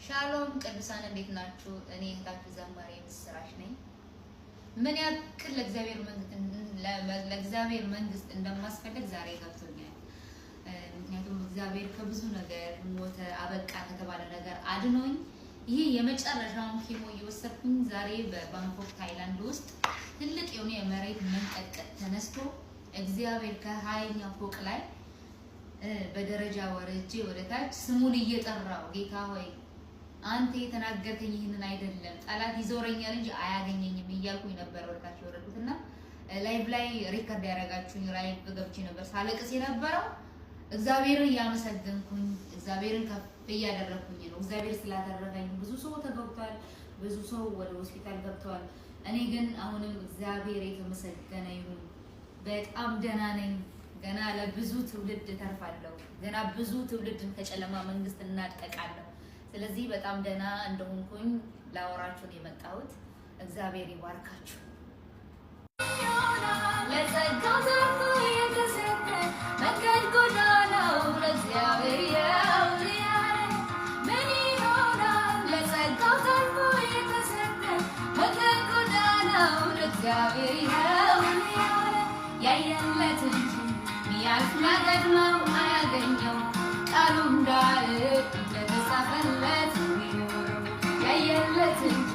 ሻሎም ቅዱሳን እንዴት ናችሁ? እኔ እህታችሁ ዘማሪ ምስራች ነኝ። ምን ያክል ለእግዚአብሔር መንግስት እንደማስፈልግ ዛሬ ገብቶኛል። ምክንያቱም እግዚአብሔር ከብዙ ነገር ሞተ አበቃ ከተባለ ነገር አድኖኝ ይህ የመጨረሻውን chemo እየወሰድኩኝ ዛሬ በባንኮክ ታይላንድ ውስጥ ትልቅ የሆነ የመሬት መንቀጥቀጥ ተነስቶ እግዚአብሔር ከ20ኛው ፎቅ ላይ በደረጃ ወርጄ ወደታች ስሙን እየጠራው ጌታ ሆይ አንተ የተናገርከኝ ይህንን አይደለም፣ ጠላት ይዞረኛል እንጂ አያገኘኝም እያልኩኝ ነበር ወደታች የወረድኩትና live ላይ record ያደረጋችሁኝ live ገብቼ ነበር ሳለቅስ የነበረው እግዚአብሔርን እያመሰገንኩኝ እግዚአብሔርን ከፍ እያደረኩኝ ነው። እግዚአብሔር ስላተረፈኝ ብዙ ሰው ተገብቷል፣ ብዙ ሰው ወደ ሆስፒታል ገብተዋል። እኔ ግን አሁንም እግዚአብሔር የተመሰገነ ይሁን በጣም ደህና ነኝ። ገና ለብዙ ትውልድ እተርፋለሁ። ገና ብዙ ትውልድን ከጨለማ መንግስት እናጠቃለሁ። ስለዚህ በጣም ደህና እንደሆንኩኝ ላወራችሁ ነው የመጣሁት። እግዚአብሔር ይባርካችሁ። ለጸጋው ዘርፎ የተሰጠ መንገድ ጎዳናው ለእግዚአብሔር ያለ ምን ይሆናል? ለጸጋው ዘርፎ የተሰጠ መንገድ ጎዳናው ለእግዚአብሔር ያለ ያየለት እንጂ ሚያልፍ ሚያገድመው አያገኘው ቃሉ እንዳለ እንደተጻፈለት የሚኖረው ያየለት እንጂ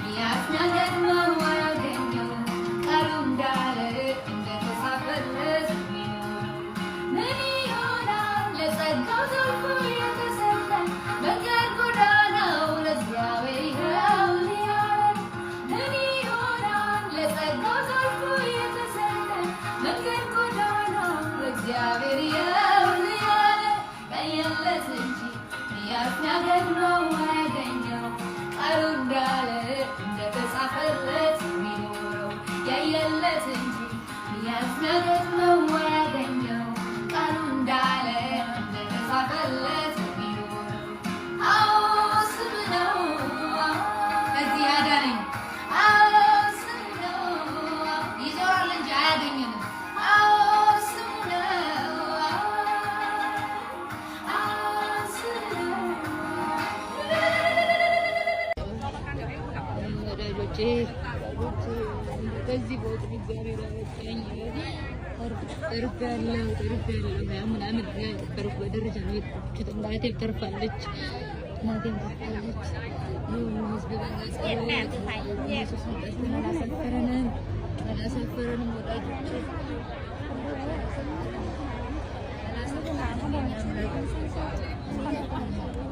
ሚያልፍ ሚያገድመው አያገኘው ቃሉ እንዳለ እንደተጻፈለት የሚኖረው ምን ይሆናል? ለጸጋው ዘርፎ የተሰጠ መንገድ ጎዳናው ለእግዚአብሔር ያለ ምን ይሆናል? ለጸጋው ዘርፎ የተሰጠ መንገድ ጎዳናው ለእግዚአብሔር ያለ ያየለት እንጂ ሚያልፍ ሚያገድመው አያገኘው ቃሉ እንዳለ እንደተጻፈለት የሚኖረው ያየለት እንጂ ሚያልፍ ሚያገድመው አያገኘው ቃሉ እንዳለ እንደተጻፈለት የሚኖረው። አዎ ስም ነው ከዚህ ያዳነኝ። አዎ ስም ነው። ይዞራል እንጂ አያገኘንም። አዎ ስሙ ነው። አዎ ስሙ ነው። ወዳጆቼ በዚህ ቦታ እግዚአብሔር ያበቃኝ። ተርፌያለሁ፣ ተርፌያለሁ። ምናምን የነበርኩ በደረጃ ነው የሄድኩት። እናቴም ተርፋለች፣ እናቴም ተርፋለች። ህዝብ በጸሎት ኢየሱስን ጠርተን አላሳፈረንም፣ አላሳፈረንም። ወዳጆቼ አላሳፈረንም።